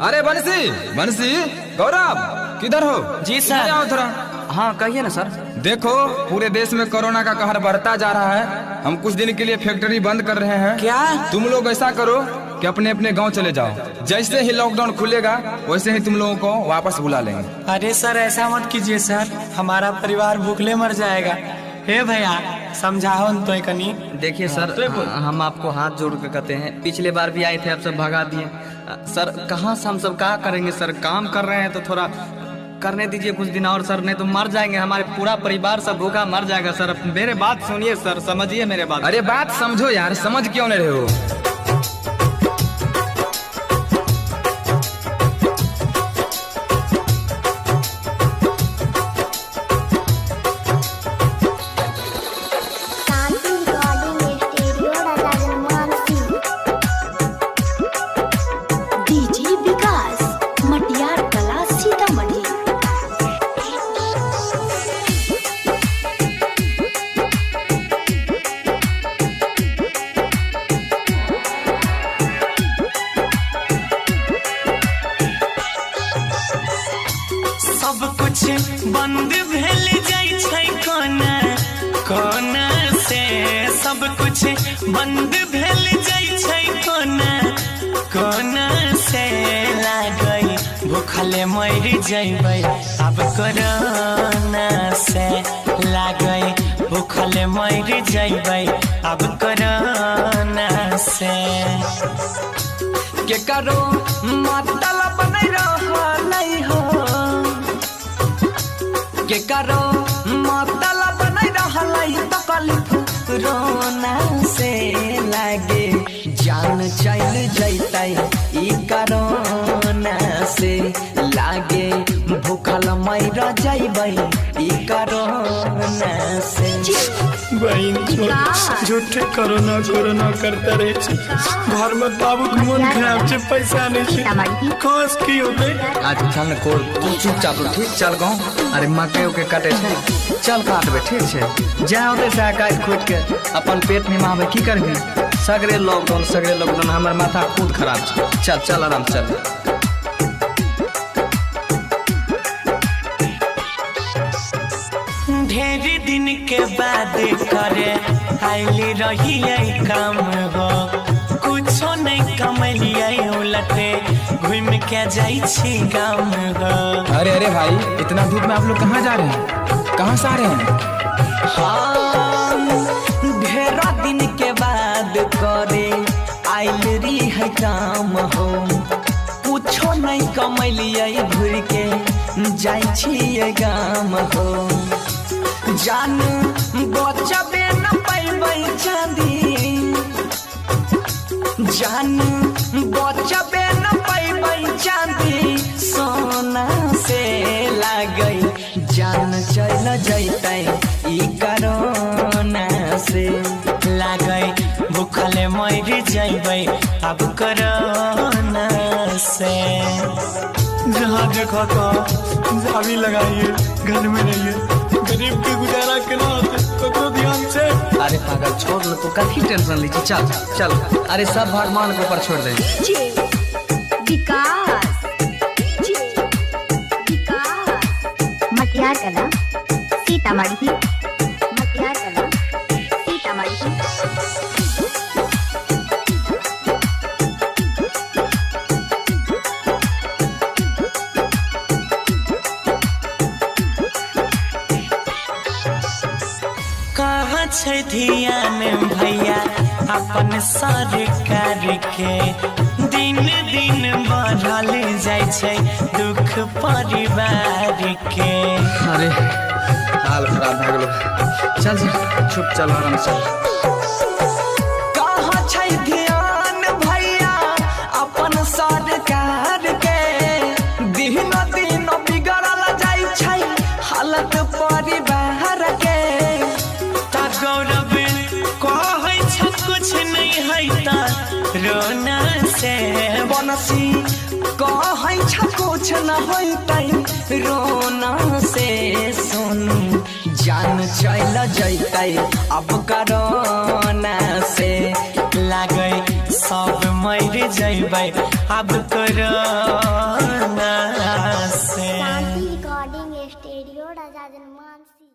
अरे बंसी बंसी, गौरव किधर हो? जी सर। आओ थोड़ा। हाँ कहिए ना सर। देखो पूरे देश में कोरोना का कहर बढ़ता जा रहा है, हम कुछ दिन के लिए फैक्ट्री बंद कर रहे हैं। क्या? तुम लोग ऐसा करो कि अपने अपने गांव चले जाओ, जैसे ही लॉकडाउन खुलेगा वैसे ही तुम लोगों को वापस बुला लेंगे। अरे सर ऐसा मत कीजिए सर, हमारा परिवार भूखले मर जाएगा। हे भैया समझाओ न तो कनी। देखिए सर, हम आपको हाथ जोड़ के कहते हैं, पिछले बार भी आए थे आप सब भगा दिए सर। कहाँ से हम सब क्या करेंगे सर, काम कर रहे हैं तो थोड़ा करने दीजिए कुछ दिन और सर, नहीं तो मर जाएंगे, हमारे पूरा परिवार सब भूखा मर जाएगा सर। मेरे बात सुनिए सर, समझिए मेरे बात। अरे बात समझो यार, समझ क्यों नहीं रहे हो? सब कुछ बंद भेल जाय छै कोना कोना से, सब कुछ बंद भेल जाय छै कोना कोना से, लागै भूखले मरि जइबै अब कोरोना से, लागै भूखले मरि जइबै अब कोरोना से। के करो मतलब नहीं रहलै हो, के करो मतलब नहीं रहलै तकलीफ रोना से, लागे जान चल जैतै ई कोरोना से, लागे भूखल मर जइबै ई कोरोना से। बहन झूठे कोरोना कोरोना करता रहे, घर में बाबू के मन खराब छे, पैसा नहीं छे, कस की होते। आज चल न कोल, तू चुपचाप ठीक चल गाँव। अरे मकई उके कटे छे, चल काटबे ठीक छे, जा होते से काट खोट के अपन पेट निमाबे। की करबी, सगरे लॉकडाउन सगरे लॉकडाउन, हमर माथा खुद खराब छे। चल चल आराम चल। ढेर दिन के बाद करे आइली रही काम हो, कुछो नहीं कमलिए उलटे घूम के जाई छी गाँव हो। अरे अरे भाई, इतना धूप में आप लोग कहाँ जा रहे हैं, कहाँ से आ रहे हैं? हाँ ढेर दिन के बाद करे आइल रही है काम हो, कुछो नहीं कमलिए घूर के जाई छी गाँव हो। जान बचबे न पैबै चांदी, जान बचबे न पैबै चांदी सोना से, लागै जान चल जैतै ई कोरोना से, लागै भूखले मरि जइबै अब कोरोना से। जहाँ देखो तो चाबी लगाइए, घर में रहिए, गरीब के गुजारा केना होते तो ध्यान से। अरे पागल छोड़ लो, तू कथी टेंशन लीजिए, चल चल। अरे सब भगवान के ऊपर छोड़ दे। विकास विकास मटियार कला सीतामढ़ी, मटियार कला सीतामढ़ी। कहाँ छै ध्यान भैया अपन सरकार के, दिन दिन बढ़ल जाय छै दुख परिवार के। अरे हाल खराब भए गेलो, चल चल चुप चल आराम से। कहाँ छै ध्यान भैया अपन सरकार के, दिन दिन बिगड़ल जाय छै हालत परिवार के। गौरव कहै छ कुछ नहीं है त रोना से, बनसी कहै छ कुछ न होतै रोना से, सोनू जान चल जैतै अब कोरोना से, लागै सब मरि जइबै अब कोरोना स्टूडियो, राजा जनमानसी।